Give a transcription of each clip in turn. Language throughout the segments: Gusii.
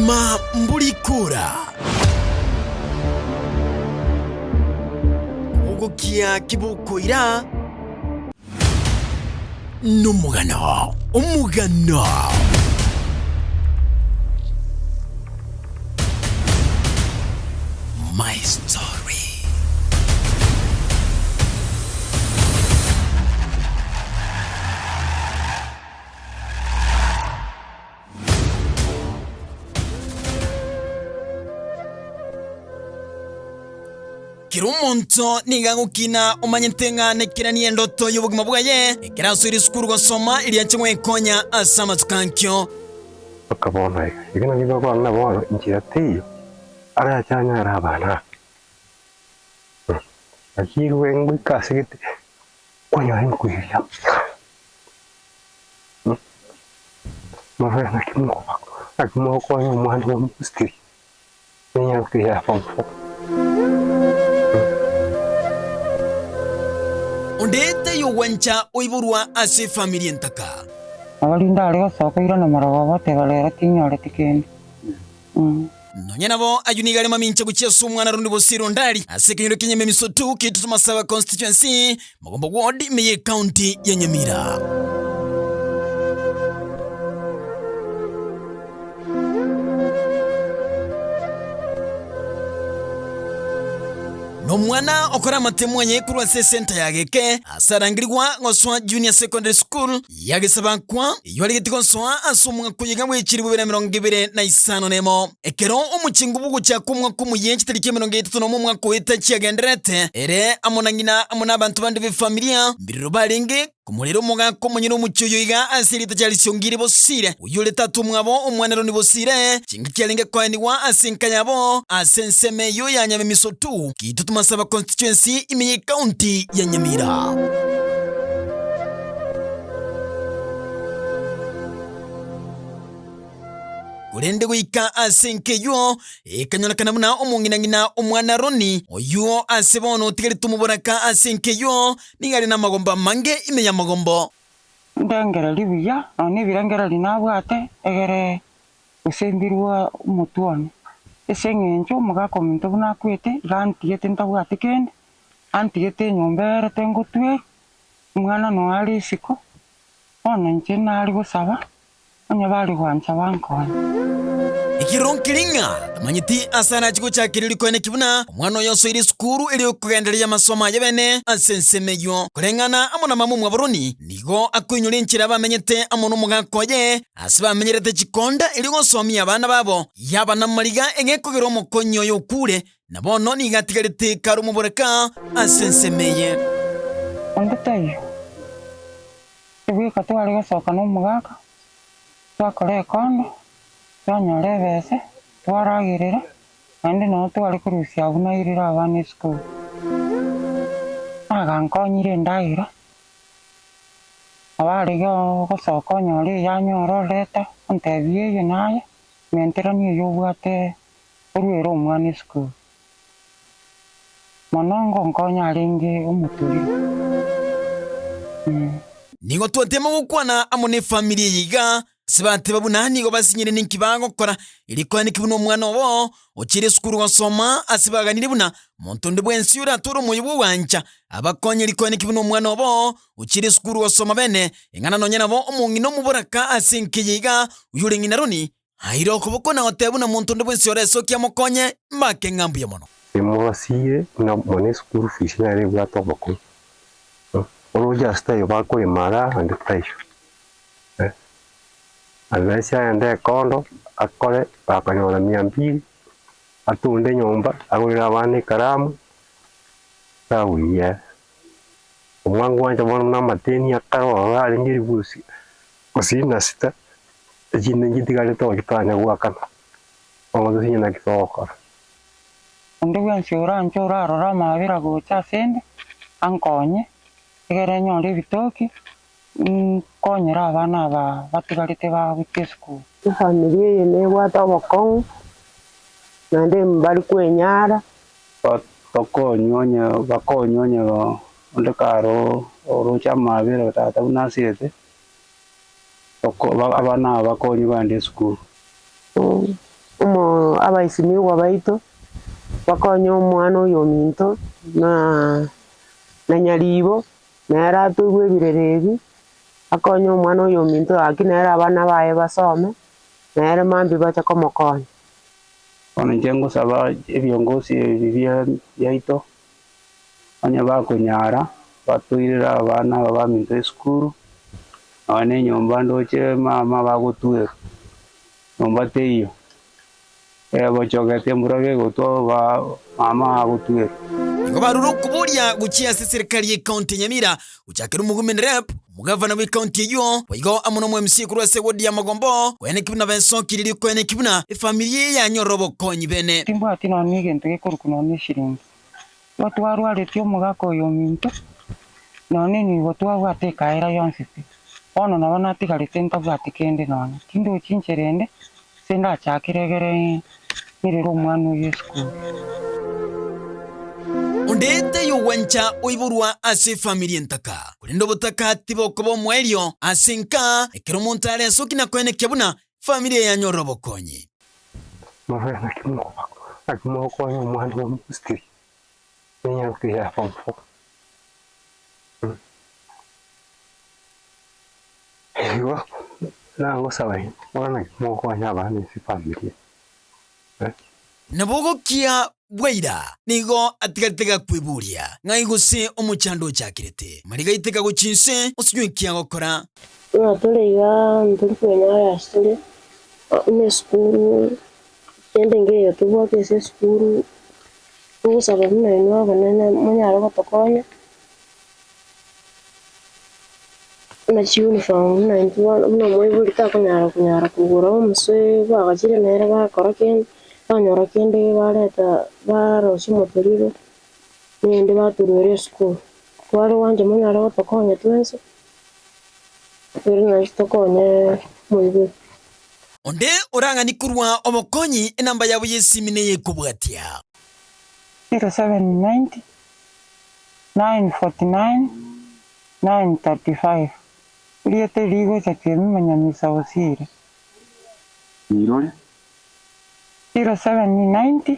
Obogima mbori kora. Ogokia kibokoira nomogano omogano. My story. Kera omonto nigo agokina omanyete ng'a nekeranie endoto y'obogima bwaye, ekero asoire esukuru gosoma erio ache gwekonya ase amatuko ankio. Mpaka bono iga, iga naki gokwana na bono, inchera teiyo arache anyare abana aba. Naki igwe ngoika ase gete, kwanyora inkoiria. Morore naki naki mogokonya omwana oyo mositiri, nenyaroke ya form four. Onde taiyo ogwancha oiborwa ase efamiri entaka. Nabo rinde are gosoka oirane mororo ogoteba, Rero tinyoreti kende. Nonya nabo, ayio nigo are mamincha gochia ase omwana Ronnie Bosire Ondari ase ekenyoro kia Nyamemisotu, Kitutu Masaba Constituency, Mogombo Ward, ime y'Ecounty ya Nyamira. Nomwana okora amatemo aye korwa ase esenta ya Geke ase arangerigwa gosoa Junior Secondary School ya Gesabakwa eyio arigetie gosoa ase omwaka oyo iga bw'echilifu bibere na emerongo ebere na isano nemo. Ekero omochengo bw'ogochaka omwaka omoyia chitariki emerongo etato nomo omwaka oeta chiagendererete, ere amo na ng'ina amo nabanto bande b'efamilia mbirero barenge komorera omogaka omonyene omochie oyo iga ase erieta Charles Ongiri Bosire, oyio ore tata omwabo omwana Ronnie Bosire, chingaki arenge koenigwa ase enka yabo ase ensemo eyio ya Nyamemisotu, Kitutu Masaba Constituency ime y'Ecounty ya Nyamira. Korende goika ase enka eyio, ekanyorekana buna omong'ina-ng'ina omwana Aroni, oyio ase bono otigarete omoboraka ase enka eyio, nigo are namagombo amange ime y'amagombo. Ndengererie buya, nonya nebirengererio nabwate, egere gose mbirue omotwe one. Ase eng'encho omogaka ominto buna akwete, iga antigete ntabwati kende, antigete enyomba ere tengotweri, omwana noyo are isiko, bono inche nare gosaba, Onye bare gwancha bankonye. Ekerero nkeri ng'a tamanyeti ase arache gochakeria rikoeneki buna omwana oye osoire esukuru erio kogendereria amasomo aye bene ase ensemo eyio. Koreng'ana amo na mama omwabo Roni, nigo akoinyora enchera bamenyete amo nomogaka oye ase bamenyerete chikonda erio gosomia abana babo. Yaba namariga egekogera omokonyi oye okure, na bono nigo atigarete kare omoboraka ase ensemo eye. Onde taiyo. Goika tware gosoka nomogaka, twakora ekondo, twanyora ebese, twaragerera, naende nabo tware korusia abwo nairire abana esukuru. Nagankonyire endagera, nabo arenge gosoka onyore eye anyore oreta, ontebie eye naye, menteranie eywo obwate oruere omwana esukuru. Mono ngonkonya arenge omoturiro. Nigo twatema gokwana amo nefamiri eye iga, ase bateba buna nigo basinyire ninki bagokora, erio koaneki buna omwana obo ochire esukuru gosoma ase baganire buna monto onde bwensi oratore omoyo bw'ogwancha abakonye rikoaneki buna omwana obo ochire esukuru gosoma bene eng'ana nonya nabo omong'ina omoboraka ase enka eye iga oyore ng'ina Roni Aire okoboko na goteba buna monto onde bwensi oresokie amokonye, mbake ng'a mbuya mono. Nimobasiire ng'a mono eschool fees nere ebwate obokong'u, oroche ase taiyo bakorema igaa ande taiyo, unless aende ekondo akore gakonyora mia mbili, atunde enyomba, agorere abana ekaramu, tabuya ere. Omwango gwancha bono buna amateni akare ororo arenge elifu hamsini na sita. Echinde nchitigarete oo chitanya goakana, bono tosinye naki togokora. Onde bwensi oranche orarore amaabera gocha asende, ankonye, egere nyore ebitoki, nkonyere abana aba batigarete bagochia esukuru. Efamiri eye nebwate obokong'u, naende mbari kwenyara. Tokonywa onye bakonywa onye onde kare oroche amaabera tata buna asirete. Abana aba bakonywe bagende esukuru. Abaesimigwa baito bakonye omwana oyo ominto na na nyaribo, nere atoigwe ebirero ebi, akonye omwana oyo ominto gaki nere abana baye basome, nere mambia bache komokonya. Bono inche ngosaba ebiongosi ebi bia biaito, onye bakonyara, batoirere abana aba baminto esukuru, nonya na enyomba ndoche mama bagotwerwa, nyomba teiyo, bochogete embura gegotwa ba mama agotwerwa. Nigo barure okoboria gochia ase eserekari y'ecounty ya Nyamira gochakera omogumeni Rep, omogavana bw'ecounty eyio, boigo amo nomo MC korwa ase eward ya Magombo, koeneki buna bensokiririe koeneki buna efamiri eye yanyorire obokonyi bene. Timbwati nonya na egento gekorokwa nonya na eshiringi. Igo twarwaretie omogaka oyo ominto, nonya enibo twabwate ekaera yonsi pi. Bono nabo natigarete ntabwati kende nonya. Tindochi inchera ende, ase ndachakere egere ng'irere omwana oyio esukuru. Onde taiyo ogwancha oiborwa ase efamiri entaka, korende obotaka tibokoba omoerio ase enka ekero omonto are asoki na koenekia buna efamiri eye yanyorire obokonyi. Mobe naki naki mogokonya omwana obo mostiri, nenyaroke ya form four. Igo nagosaba bono naki mogokonya abana ase efamiri eh. Nabogokia bwaira nigo atigarete gakweburia, Ng'ai gose omochando ochakerete? Mariga aiteka gochia inse, osinywe ki agokora? Buna tore igaa ntori kwenyara ase tore, buna esukuru, kende nkeiyo tobwate ase esukuru, togosaba buna inwe abanene monyare gotokonya, buna chiuniform buna intwe bono buna omoibori takonyara konyara kogora omosee bagachire nere bakora kende, banyora kende bareta barosia omotoriro, naende batoruera esukuru. Tware gwancha monyare gotokonya twensi, ere naintwe tokonye omoibori. Onde orang'ani korwa obokonyi enamba yabo y'esimi neyekobwatia. 0790 949 935 Erieta eri rigocha ki'emimo Nyamisa Osire. Rirore. 0790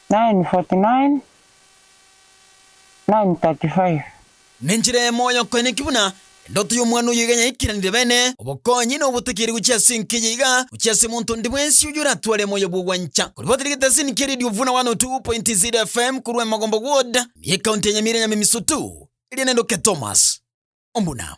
949 935. Nenchera eyemo y'okoeneki buna endoto y'omwana oyo iga yaikiranire bene, obokonyi na obotakeire gochia ase enka eye iga, gochia ase omonto onde bwensi oyio oratware moyo bw'ogwancha. Koribotera egetasini kia Radio Vuna 102.0 FM korwa Emagombo Ward, ime y'Ecounty ya Nyamira Nyamemisoto, eria nendoke Thomas Ombuna.